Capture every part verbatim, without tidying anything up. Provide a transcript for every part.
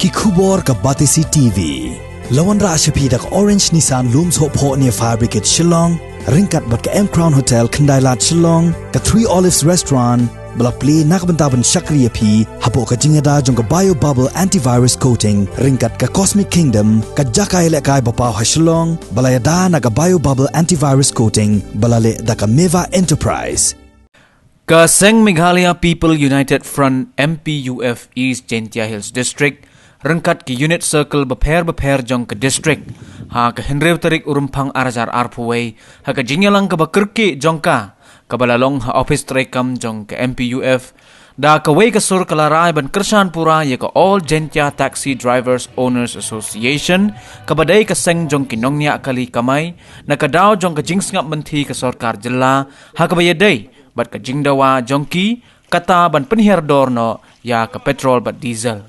Ki khubor ka Batesi T V. La wanrah sha phi da ka Orange Nissan Lum Sohphoh near Fire Brigade Shillong, ryngkat bad ka M Crown Hotel Khyndailad Shillong, ka Three Olives Restaurant, ba la plie na ka bynta ban shakri ïa phi hapoh ka jingïada jong ka Bio Bubble Antivirus Coating, ryngkat ka Cosmic Kingdom, ka jaka ïalehkai ba paw ha Shillong, ba la ïada na ka Bio Bubble Antivirus Coating, ba la leh da ka Meva Enterprise. Ka seng Meghalaya People United Front, M P U F, East Jaintia Hills District, ryngkat ki unit circle bapher bapher jong ka district, ha ka hynriew tarik u Rymphang ar hajar arphew wei, ha ka jingïalang kaba kyrkieh jong ka, kaba la long ha ophis treikam jong ka M P U F, da kawei ka sur ka la rai ban kyrshan pura ïa ka All Jaintia Taxi Drivers Owners Association, kaba dei ka seng jong ki nongñiah kali kamai, na ka daw jong ka jingsngap mynthi ka sorkar jylla, ha kaba ïadei bad ka jingdawa jong ki, kata ban pynhiar dor noh ïa ka petrol bad diesel.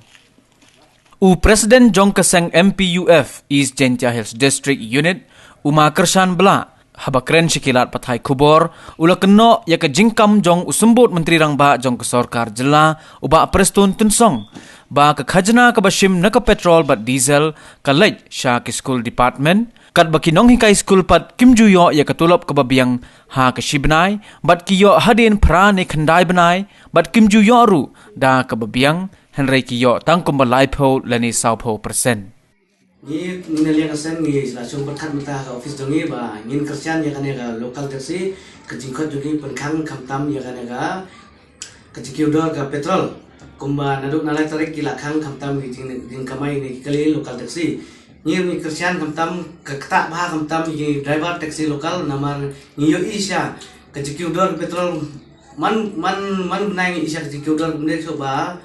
U President jong ka seng M P U F East Jaintia Hills District Unit, u Ma Kyrshan Blah, haba kren sha ki lad pathai khubor, u la kynnoh ïa ka jingkam jong u Symbud Myntri Rangbah jong ka sorkar jylla, u Bah Prestone Tynsong, ba ka khajna kaba shim na ka petrol bad diesel ka leit sha ki school department, katba ki nonghikai skul pat kim ju ïoh ïa ka tulop kaba biang ha ka shi bnai, bad ki ïoh hadien phra ne khyndai bnai, bad kim ju ïoh ruh da kaba biang, hynrei ki ïoh tang kumba laiphew lane sawphew percent. Ngi, ngi na liang ka seng ngi la shong pyrkhat mynta ha ka office jong ngi ba ngin kyrshan ïa kane ka local taxi, ka jingkhot jong ngi pynkhang khamtam ïa kane ka ka jingkiew dor ka petrol. Kumba naduh na lai tarik ki la khang khamtam ki jing, jingkamai ne ki kali local taxi. Ngi ruh ngi kyrshan khamtam ka ktah bha khamtam ki driver taxi local namar ngi ïohi sha ka jingkiew dor ka petrol man, man, man bnai ngi ïohi sha ka jingkiew dor kumne shuh ba.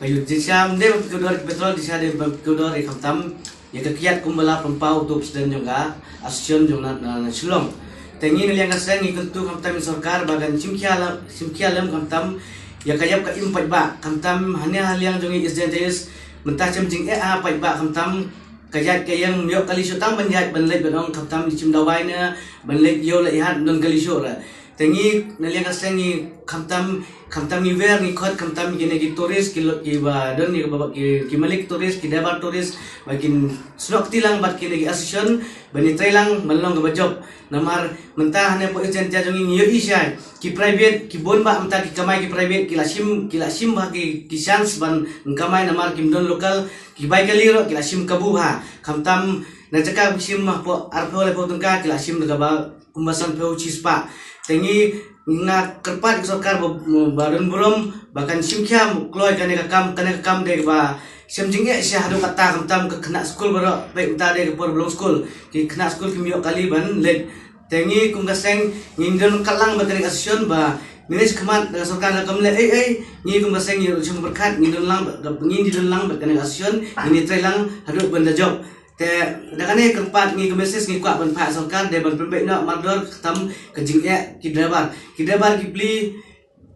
Ka ïoh jingsha ym dei ba kiew dor ka petrol jingsha dei ba kiew dor ïa khamtam. Ïa ka kiad kumba la pynpaw u President jong ka association jong na, na, na Shillong. Te ngi na liang ka seng ngi kyntu khamtam ïa sorkar ba kan shim khia la, shim khia lem khamtam ïa ka ïap ka im paidbah khamtam hane ha liang jong ngi East Jaintia Hills mynta shem jingeh ha paidbah khamtam ka ïaid ka ïeng ym ïoh kali shuh tang ban ïaid ban leit ban ong khamtam shim dawai ne ban leit ïew leit hat ym don kali shuh re. Te ngi na liang ka seng ngi khamtam, khamtam ngi wer ngi khot khamtam kine ki tourist ki lo, ki ba don ki ba ki, ki malik tourist ki driver tourist ba kin snoh kti lang bad kine ki association ba ngi trei lang ban long kaba jop. Namar mynta hane hapoh East Jaintia jong ngi ngi ïohi shai ki private ki bun ba mynta ki kamai ki private ki la shim, ki la shim ba ki, ki chance ban kamai namar kim don local ki bai kali ruh ki la shim kabu ha. Khamtam na jaka ba shim hapoh arphew laiphew tyngka ki la shim da kaba kumba sanphew shispah. Te ngi nga kyrpad ïa ka sorkar ba, ba don burom ba kan shim khia kloi kane ka kam, kane ka kam dei ba shem jingeh sha haduh katta khamtam ka khynnah skul baroh peit mynta dei ka por ba long skul ki khynnah skul kim ïoh kali ban leit. Te ngi kum ka seng ngin don katlang bad kane ka association ba ngin ïa khmat da ka sorkar la kam leh ei ei ngi kum ka seng ngin ïa shong pyrkhat ngin don lang bad ngin ïa don lang bad kane ka association ngin ïa trei lang haduh ban da jop. Te da kane kyrpad ngi ka message ngi kwah ban phah sorkar dei ban pynbeit noh mardor khamtam ka jingeh ki driver. Ki driver ki pli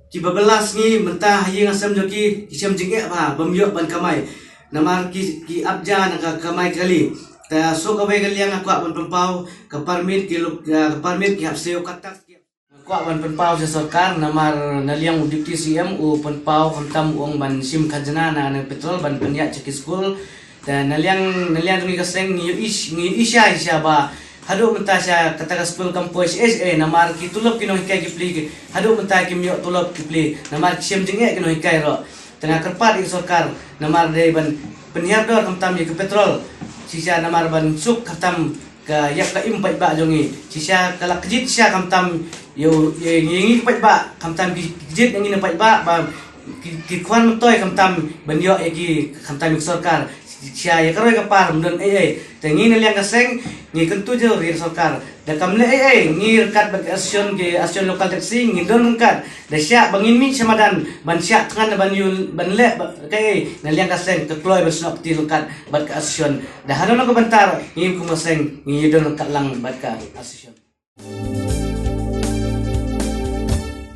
ki ba bylla sngi mynta ha ïing ha sem jong ki ki shem jingeh bha bym ïoh ban kamai. Namar ki, ki ap ja na ka kamai kali. Te shuh kawei ka liang nga kwah ban pynpaw ka permit ki luk, ka permit ki hap siew ka tax ki Kwah ban pynpaw sha sorkar namar na liang u Deputy C M u pynpaw khamtam u ong ban shim khajna na, na petrol ban pynïaid sha ki skul. Te na liang, na liang jong ngi ka seng ngi ïohi, ngi ïohi sha, sha ba haduh mynta sha kata ka skul kam poi sha S A namar ki tulop ki nonghikai ki pli ki haduh mynta kim ïoh tulop ki pli namar ki shem jingeh ki nonghikai ruh. Te nga kyrpad ïa ka sorkar namar dei ban pynhiar dor khamtam ïa ka petrol. Shisha namar ban suk khamtam ka ïap ka im paidbah jong ngi. Shisha ka la kjit shisha khamtam ïa u, ïa ngi, ngi paidbah khamtam ki kjit ïa ngi na paidbah ba ki, ki khwan myntoi khamtam ban ïoh ïa ki khamtam ïa ka sorkar. Shisha ïa ka roi ka par ym don ei ei. Te ngi na liang ka seng ngi kyntu jur ïa ka sorkar. Da kam leh ei ei ngi ryngkat bad ka association, ki association local taxi ngi don ryngkat. Da shah ba ngin mih sha madan ban shah thngan ban ïu ban leh ba kaei na liang ka seng ka kloi ban snoh kti ryngkat bad ka association. Da hano hano ka bynta ruh ngi kum ka seng ngi don ryngkat lang bad ka association.